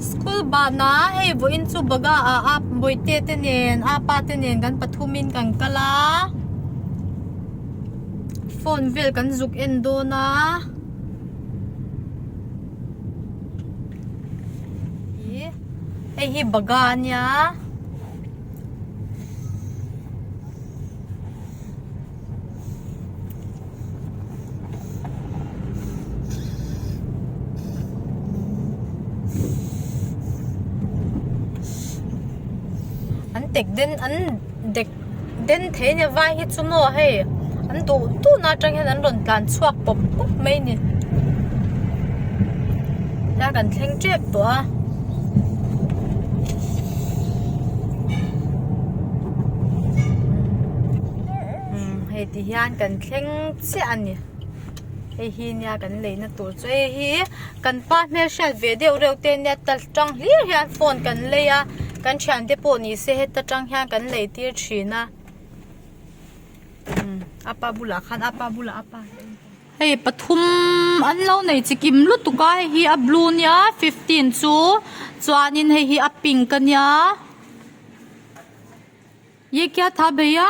School banah hei vawiin chu baga ah a bawihte te nen a pa te nen kan pathumin kan kal a phone vel kan zuk en dawn a ih hei hi baga a nia. An tek den an dek den thei a nia vai hi chu maw hei an duh duh na atang hian an rawn tlan chhuak pawp pawp mai a ni tia kan thleng tep tawh a. Hei ti hian kan thleng chiah a ni hei hi nia kan leina tur chu hei hi kan pa hmel hriat ve deuh reuh te nia ta tang hlir hian phone kan lei a kan thiante pawh ni se heta tang hian kan lei tir thin a a pa bulah khan a pa bulah a pa. Hei pathum an lo nei chikim lutuk a hei hi a blue nia fifteen chu chuanin hei hi a pink a nia. Ye kya tha bhaiya?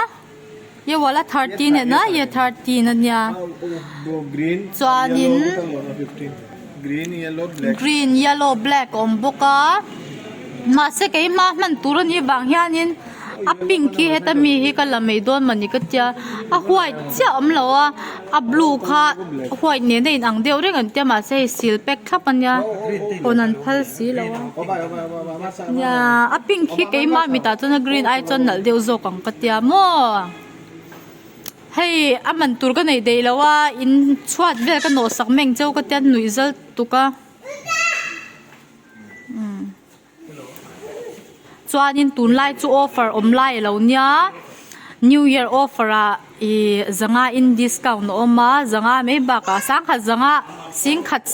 Ye wala 13 hai na ye 13 ania chuanin green yellow black a awm bawk a mahse keimah hman tur anih vang hianin a pink hi heta mi hi ka la mai dawn mawni ka tia a white chiah a awm lo a a blue kha white nen a in ang deuh reng an tia mahse hei seal pack thlap ania hawn an phal si lo a. Nia a pink hi keimah mitah chuan a green ai chuan nalh deuh zawk ang ka tia maw hei a man tur ka neih daih lo a in chhuat vel ka nawh sak meng cheu ka tia nuih zal tuk a umm chuanin tunlai chu offer awm lai alo nia new year offer ah Ih zanga in discount a awm a zanga mai bakah sangkhat zanga singkhat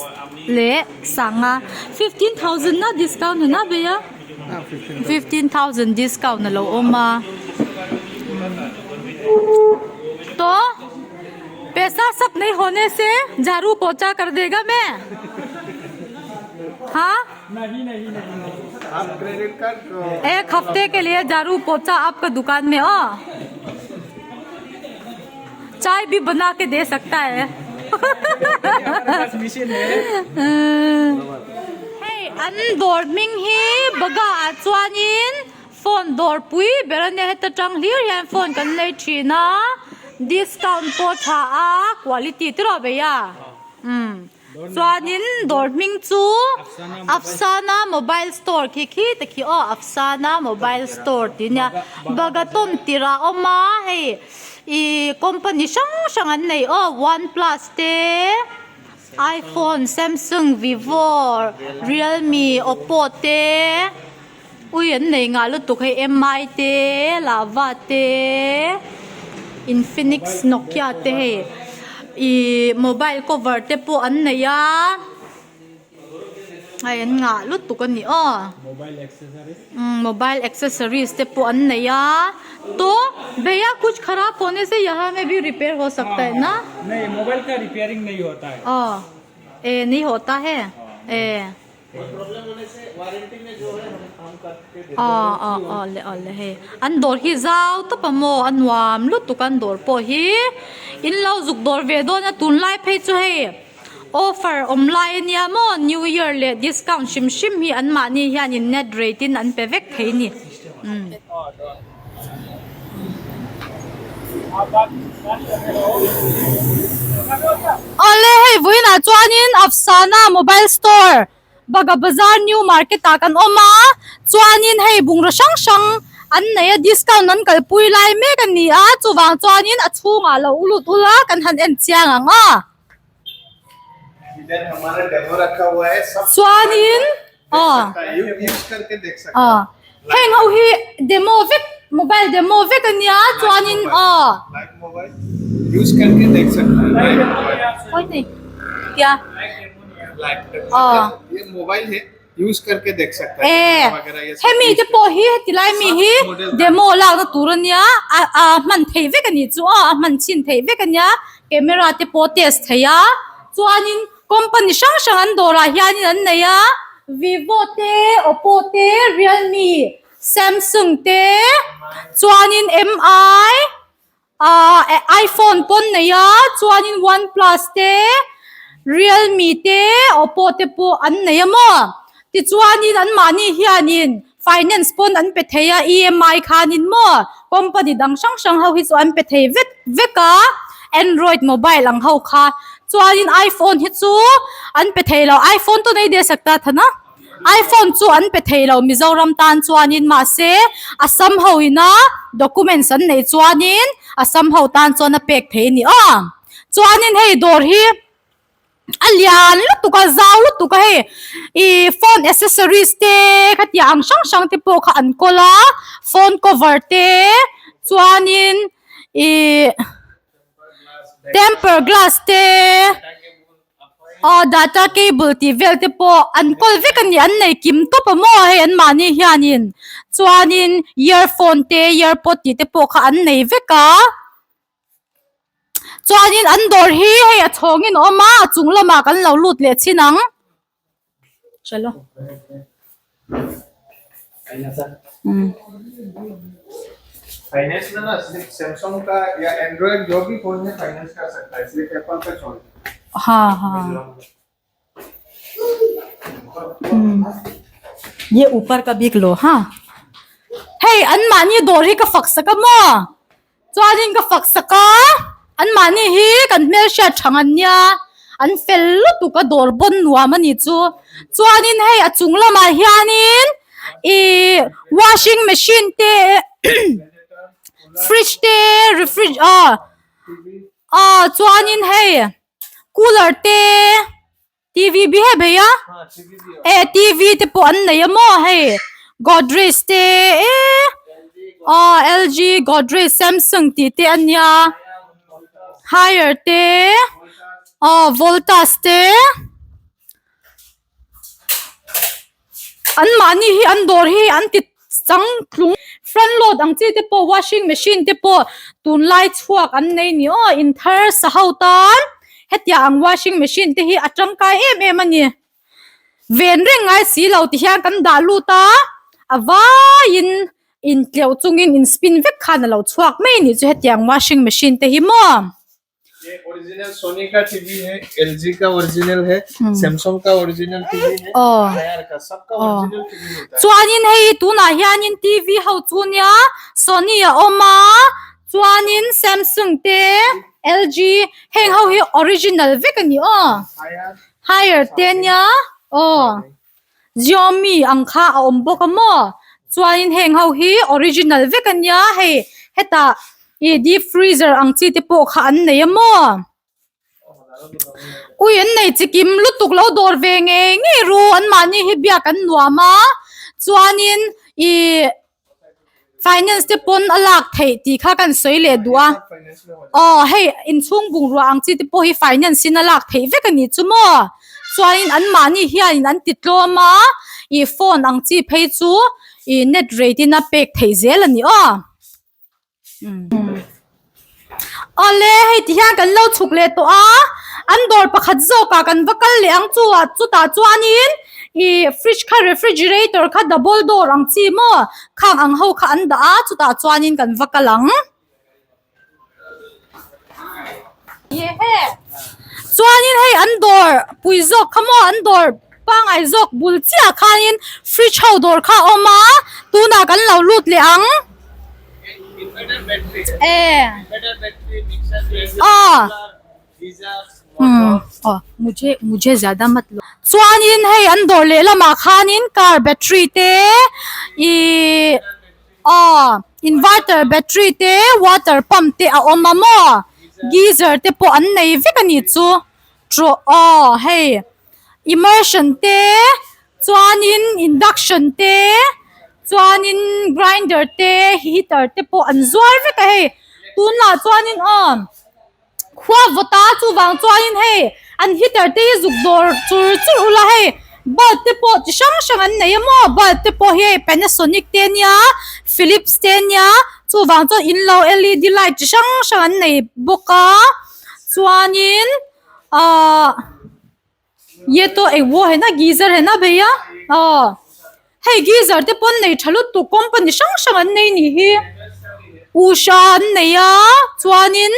leh sanga 15000 na discount a bei a 15000 discount a lo awm a toh paisa sab nahi hone se jharu pocha kar dega main ha ek hafte ke liye jharu pocha aapka dukaan mein aw. चाय भी बना के दे सकता है hei an dawr hming hi baga ah chuanin phone dawr pui ber ania heta tang hlir hian phone kan lei thin a discount pawh tha a quality te rawh bei a umm Chuanin dawr hming chu Afsana mobile store khi khi te khi aw Afsana mobile store tih ania Bagaton tirah a awm a hei ih company hrang hrang an nei aw one plus te iphone samsung vivo realme oppo te ui an nei ngah lutuk hei mi te lava te infinix nokia te hei ihh mobile cover te pawh an nei a hei an ngah lutuk a ni aw umm mobile accessories te pawh an nei a toh bhaiya kuch kharap hone se yaha mein bhi repair ho sakta hai na aw eh nahi hota hai eh. Aw aw aw le aw le hei an dawr hi zau tawp a maw a nuam lutuk an dawr pawh hi in lo zuk dawr ve dawn a tunlai phei chu hei offer awm lai a nia maw new year leh discount hrim hrim hi an mahni hian in net rate in an pe vek thei a ni umm. Awle hei vawiinah chuanin Afsana mobile store Baga Bazar new market ah kan awm a chuanin hei bungraw hrang hrang an nei a discount an kalpui lai mek a ni a chuvang chuanin a chhungah lo lut ula kan han en chiang ang a. Chuanin aw aw heng ho hi demo vek mobile demo vek a nia chuanin aw aw. E hemi te pawh hi heti lai mi hi demo lakna tur a nia a a hman theih vek a nih chu aw a hman chhin theih vek a nia camera te pawh test thei a chuanin company hrang hrang an dawrah hianin an nei a. Vivo te Oppo te Realme Samsung te chuanin mi ahh iphone pawn nei a chuanin one plus te Realme te Oppo te pawh an nei a maw tichuanin anmahni hianin finance pawn an pe thei a EMI khanin maw company dang hrang hrang ho hi chu an pe thei vek vek a android mobile ang ho kha chuanin iphone hi chu an pe thei lo iphone chu nei de sak ta than a iphone chu an pe thei lo Mizoram tan chuanin mahse Assam ho ina documents an neih chuanin Assam ho tan chuan a pek thei a ni aw chuanin hei dawr hi. A lian lutuk a zau lutuk a hei ih phone accessories te khatiang ang hrang hrang te pawh kha an kawl a phone cover te chuanin ih temper glass te aw data cable tih vel te pawh an kawl vek a ni an nei kim tawp a maw hei an mahni hianin chuanin earphone te earpod tih te pawh kha an nei vek a. Chuanin an dawr hi hei a chhawngin a awm a a chung lamah kan lo lut leh chin ang. Chalo. Finance में ना सिर्फ Samsung का या Android जो भी phone है finance कर सकता है सिर्फ एप्पल का छोड़ हाँ हाँ ये ऊपर का bik lo ha hei an mahni dawr hi ka fak sak a maw chuanin ka fak sak a an mahni hi kan hmelhriat tha ngan nia an fel lutuk a dawr bawn nuam a ni chu chuanin hei a chung lamah hianin ih washing machine te fridge te refri ah ah chuanin hei cooler te. T_v bi hep hei a e t_v te pawh an nei a maw hei godrej te eee aw l_g godrej samsung tih te a nia haier te aw voltas te an mahni hi an dawr hi an ti chang tlung front load ang chi te pawh washing machine te pawh tunlai chhuak an nei ni aw in thar sa ho tan hetiang ang washing machine te hi a tangkai em em a ni ven reng ngai si lo ti hian kan dah lut a a vaiin intleuh chungin in spin vek khan a lo chhuak mai a nih chu hetiang washing machine te hi maw. ये original Soni का TV है LG का original है Samsung का original TV है हायर का सबका original TV मिलता है chuanin hei tunah hianin TV ho chu nia Sony a awm a chuanin Samsung te LG heng ho hi original vek a ni aw haier te nia aw Xiaomi ang kha a awm bawk a maw chuanin heng ho hi original vek a nia hei hetah ih deep freezer ang chi te pawh kha an nei a maw ui an nei chi kim lutuk lo dawr ve ngei ngei ru an mahni hi biak an nuam a chuanin ih Finance te pawn a lak theih tih kha kan sawi leh duh a, aw hei inchhung bungrua ang chi te pawh hi finance in a lak theih vek a nih chu maw? Chuanin anmahni hianin an ti tlawm a, ih phone ang chi phei chu ih net rate in a pek theih zel a ni aw. Awle hei ti hian kan lo chhuk leh tawh a, an dawr pakhat zawkah kan va kal leh ang chu ah chutah chuanin ih fridge kha refrigerator kha double door ang chi maw khang ang ho kha an dah a chutah chuanin kan va kal ang. Chuanin hei an dawr pui zawk kha maw an dawr pangai zawk bul chiah khanin fridge ho dawr kha a awm a tunah kan lo lut leh ang. Chuanin hei an dawr leh lamah khanin car battery te ihh aw inverter battery te water pump te a awm a maw geyser te pawh an nei vek a nih chu aw hei immersion te chuanin induction te chuanin grinder te heater te pawh an zuar vek a hei tunah chuanin aw khua vawt a chuvang chuanin hei an heater te hi zuk dawr chur chur ula hei bulb te pawh chi hrang hrang an nei a maw bulb te pawh hi hei panasonic te ania philips te ania chuvang chuan in lo L E D light chi hrang hrang an nei bawk a chuanin ahh. Ye to eng wo hai na geyser hai na bhaiya. Aw hei geyser te pawn nei tha lutuk company hrang hrang an nei nih hi Usha an nei a chuanin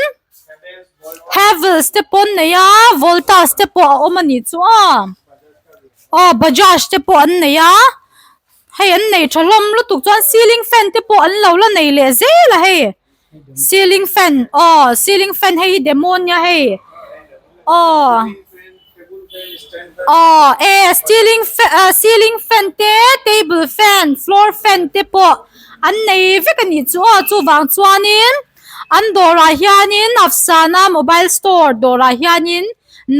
Havells te pawh an nei a Voltas te pawh a awm a nih chu aw aw Bajaj te pawh an nei a hei an nei tha hlawm lutuk chuan ceiling fan te pawh an lo la nei leh zel a hei ceiling fan aw ceiling fan hei hi demo ania hei aw aw e ceiling fan ceiling fan te table fan floor fan te pawh an nei vek a nih chu aw chuvang chuanin an dawrah hianin Afsana mobile store dawrah hianin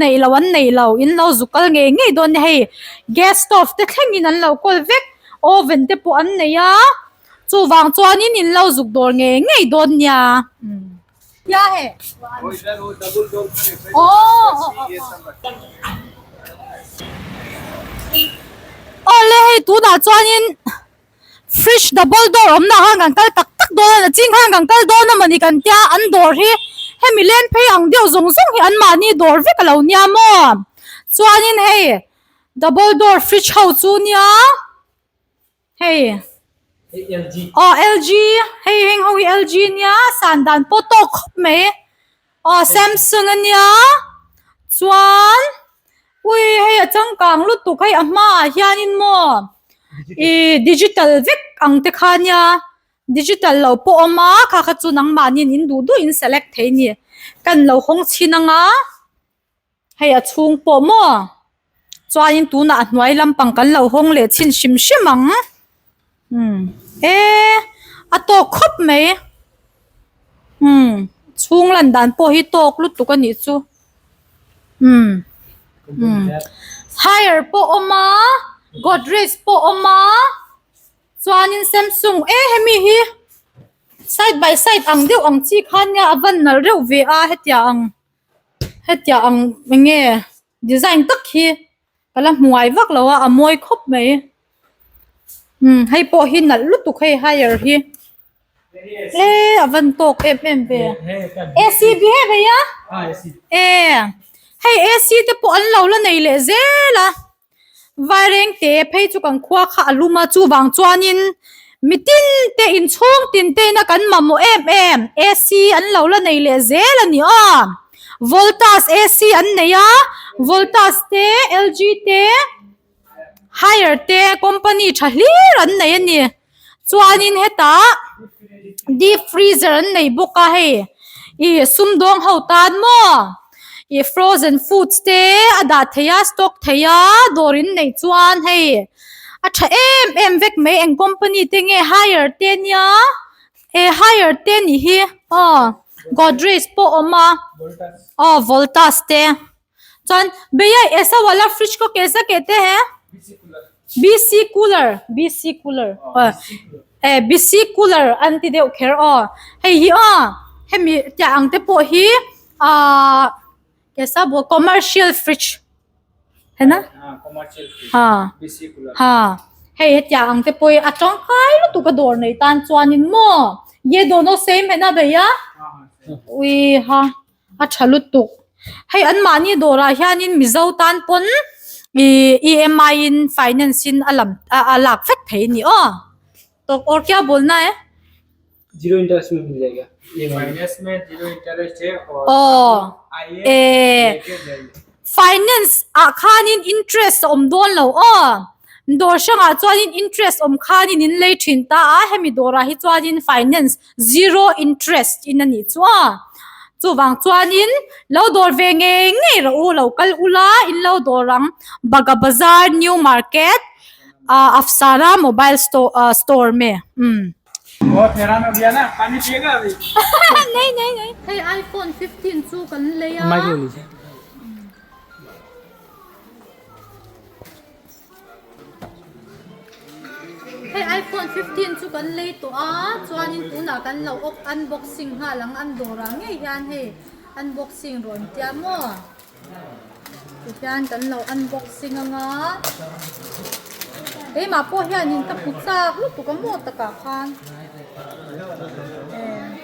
neih loh an nei lo in lo zuk kal ngei ngei dawn nia hei gas stove te thlengin an lo kawl vek oven te pawh an nei a chuvang chuanin in lo zuk dawr ngei ngei dawn nia awle hei tunah chuanin fridge double door awmna ah khan kan kal tak tak dawn a nachin khan kan kal dawn a mawni kan tia an dawr hi hemi len phei ang deuh zawng zawng hi anmahni dawr vek a lo nia maw chuanin hei double door fridge ho chu nia. Hei aw LG hei heng ho hi LG ania san dan pawh tawk khawp mai aw Samsung ania chuan ui hei a changkang lutuk hei a hmaah hianin maw ih digital vek ang te kha ania digital lo pawh a awm a kha kha chu nangmahniin in duh duh in select thei a ni kan lo hawng chhin ang a. Hei a chhung pawh maw? Chuanin tunah a hnuai lampang kan lo hawng leh chhin hrim hrim ang. Umm e a tawk khawp mai. Umm chhung lan dan pawh hi tawk lutuk a nih chu. Umm umm hire pawh awm a Godrej pawh awm a chuanin Samsung e hemi hi side by side ang deuh ang chi khan nia a van nalh reuh ve a hetiang ang. Hetiang ang eng nge design tak hi ka la hmuai vak lo a a mawi khawp mai umm hei pawh hi nalh lutuk hei hire hi e a van tawk em em ve AC bi he vei a e hei AC te pawh an lo la nei leh zel a. Vairengte phei chu kan khua kha a lum a, chuvang chuanin mitin te inchhung tin te ina kan mamawh em em AC an lo la nei leh zel a ni aw. Voltas AC an nei a, Voltas te, LG te, Haier te company tha hlir an nei a ni. Chuanin hetah deep freezer an nei bawk a hei ih sumdawng ho tan maw ih frozen foods te a dah thei a stock thei a dawr in neih chuan hei a tha em em vek mai eng company te nge haier te ania e haier te nih hi aw godrej pawh a awm a aw voltas te. Chuan bhaiya aisa wala fridge ko kaisa kehte hai BC cooler BC cooler eh BC cooler an ti deuh kher aw hei hi aw hemi tiah ang te pawh hi ahh kaisa bol commercial fridge hai na ha ha hei hetiang ang te pawh hi a tangkai lutuk a dawr nei tan chuanin maw ye dono same hai na bhaiya ui ha. A tha lutuk. Hei anmahni dawrah hianin Mizo tan pawn ih EMI in finance in a lam a lak vek thei a ni aw. Tawk awr kia bawl na e. Zero interest mein mil jayega EMI. Finance mein zero interest hai aur Aw aaiye e leke jaiye. Finance ah khanin interest a awm dawn lo aw. Dawr hrangah chuanin interest awm khanin in lei thin ta a, hemi dawrah hi chuanin finance zero interest in a nih chu a. Chuvang chuanin lo dawr ve ngei ngei rawh u, lo kal ula in lo dawr ang Baga Bazar New Market ah Afsara mobile store ah store me umm. Nei nei nei. Hei iPhone 15 chu kan lei a. Hei iPhone 15 chu kan lei tawh a chuanin tunah kan lo awk unboxing nghal ang an dawrah ngei hian hei unboxing rawn tia maw tihian kan lo unboxing anga keimah pawh hianin ka hmu chak lutuk a maw takah khan eh.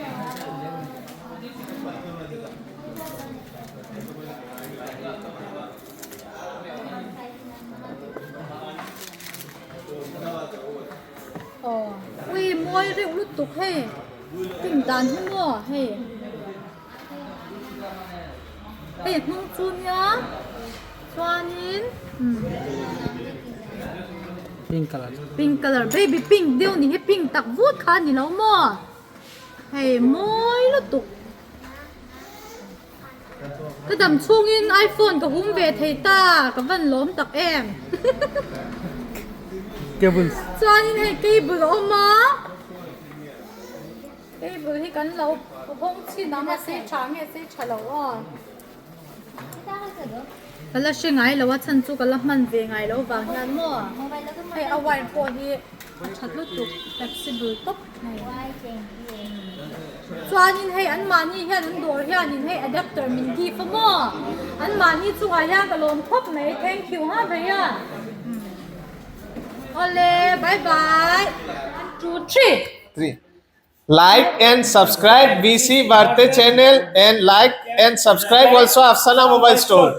reuh lutuk hei pink dan hi maw hei hei a hnung chu nia chuanin umm pink colour pink colour baby pink deuh ni hi pink tak vut kha a ni lo maw hei mawi lutuk. Ka dam chhungin iPhone ka hum ve thei ta, ka van lawm tak em. Cable. Chuanin hei cable a awm a, cable hi kan lo hawng chhin ang a sei tha nge sei tha lo aw. Ka la hre ngai lo a chhan chu ka la hman ve ngai lo vang hian maw hei a wire pawh hi a tha lutuk flexible tawp mai. Chuanin hei anmahni hian an dawr hianin hei adapter min give a maw anmahni chungah hian ka lawm khawp mai thank you ha bhaiya awle bye bye one two three. Three. Like and subscribe VC Varte channel and like and subscribe also Afsana Mobile Store.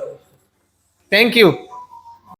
Thank you.